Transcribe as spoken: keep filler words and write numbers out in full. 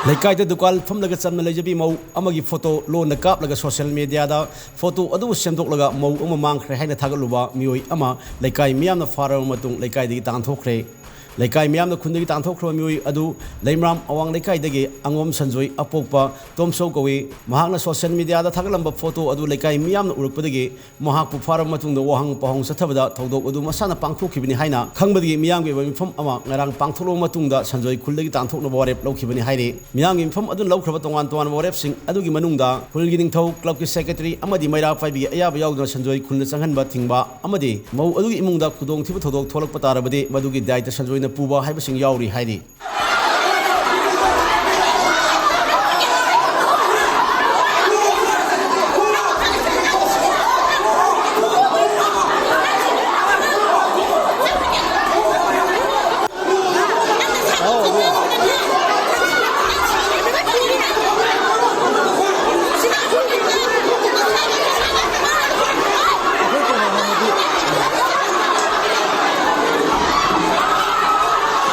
ꯂꯩꯀꯥꯏꯗ ꯗꯨꯀꯥꯟ ꯐꯝꯂꯒ ꯆꯝꯅ ꯂꯩꯖꯕꯤ ꯃꯧ ꯑꯃꯒꯤ ꯐꯣꯇꯣ ꯂꯣꯟꯅ ꯀꯥꯞꯂꯒ ꯁꯣꯁꯤꯌꯦꯜ ꯃꯤꯗꯤꯌꯥꯗ ꯐꯣꯇꯣ ꯑꯗꯨ ꯁꯦꯝꯗꯣꯛꯂꯒ ꯃꯧ ꯑꯃ ꯃꯥꯡꯈ꯭ꯔꯦ ꯍꯥꯏꯅ ꯊꯥꯒꯠꯂꯨꯕ ꯃꯤꯑꯣꯏ ꯑꯃ ꯂꯩꯀꯥꯏ ꯃꯤꯌꯥꯝꯅ ꯐꯥꯔꯕ ꯃꯇꯨꯡ ꯂꯩꯀꯥꯏꯗꯒꯤ ꯇꯥꯟꯊꯣꯛꯈ꯭ꯔꯦ꯫ ꯂꯩꯀꯥꯏ ꯃꯤꯌꯥꯝꯅ ꯈꯨꯟꯗꯒꯤ ꯇꯥꯟꯊꯣꯛꯈ꯭ꯔꯕ ꯃꯤꯑꯣꯏ ꯑꯗꯨ ꯂꯩꯃꯔꯥꯝ ꯑꯋꯥꯡ ꯂꯩꯀꯥꯏꯗꯒꯤ ꯑꯉꯣꯝ ꯁꯟꯖꯣꯏ ꯑꯄꯣꯛꯄ ꯇꯣꯝꯆꯧ ꯀꯧꯏ꯫ ꯃꯍꯥꯛꯅ ꯁꯣꯁꯤꯌꯦꯜ ꯃꯤꯗꯤꯌꯥꯗ ꯊꯥꯒꯠꯂꯝꯕ ꯐꯣꯇꯣ ꯑꯗꯨ ꯂꯩꯀꯥꯏ ꯃꯤꯌꯥꯝꯅ ꯎꯔꯛꯄꯗꯒꯤ ꯃꯍꯥꯛꯄꯨ ꯐꯥꯔꯕ ꯃꯇꯨꯡꯗ ꯋꯥꯍꯪ ꯄꯥꯎꯍꯪ ꯆꯠꯊꯕꯗ ꯊꯧꯗꯣꯛ ꯑꯗꯨ ꯃꯁꯥꯅ ꯄꯥꯡꯊꯣꯛꯈꯤꯕꯅꯤ ꯍꯥꯏꯅ ꯈꯪꯕꯗꯒꯤ ꯃꯤꯌꯥꯝꯒꯤ ꯑꯣꯏꯕ ꯃꯤꯐꯝ ꯑꯃ ꯉꯔꯥꯡ ꯄꯥꯡꯊꯣꯛꯂꯕ ꯃꯇꯨꯡꯗ ꯁꯟꯖꯣꯏ ꯈꯨꯜꯗꯒꯤ ꯇꯥꯟꯊꯣꯛꯅꯕ ꯋꯥꯔꯦꯞ ꯂꯧꯈꯤꯕꯅꯤ ꯍꯥꯏꯔꯤ꯫ ꯃꯤꯌꯥꯝꯒꯤ ꯃꯤꯐꯝ ꯑꯗꯨꯅ ꯂꯧꯈ꯭ꯔꯕ ꯇꯣꯉꯥꯟ ꯇꯣꯉꯥꯟꯕ ꯋꯥꯔꯦꯞꯁꯤꯡ ꯑꯗꯨꯒꯤ ꯃꯅꯨꯡꯗ ꯈꯨꯜꯒꯤ ꯅꯤꯡꯊꯧ, ꯀ꯭ꯂꯕꯀꯤ ꯁꯦꯀ꯭ꯔꯦꯇꯔꯤ ꯑꯃꯗꯤ ꯃꯩꯔꯥ ꯄꯥꯏꯕꯤꯒꯤ ꯑꯌꯥꯕ ꯌꯥꯎꯗꯅ ꯁꯟꯖꯣꯏ ꯈꯨꯜꯗ ꯆꯪꯍꯟꯕ ꯊꯤꯡꯕ ꯑꯃꯗꯤ ꯃꯧ ꯑꯗꯨꯒꯤ ꯏꯃꯨꯡꯗ ꯈꯨꯗꯣꯡꯊꯤꯕ ꯊꯧꯗꯣꯛ ꯊꯣꯛꯂꯛꯄ ꯇꯥꯔꯕꯗꯤ ꯃꯗꯨꯒꯤ ꯗꯥꯏꯇ ꯁꯟꯖꯣꯏꯅ ꯄꯨꯕ ꯍꯥꯏꯕꯁꯤꯡ ꯌꯥꯎꯔꯤ ꯍꯥꯏꯔꯤ꯫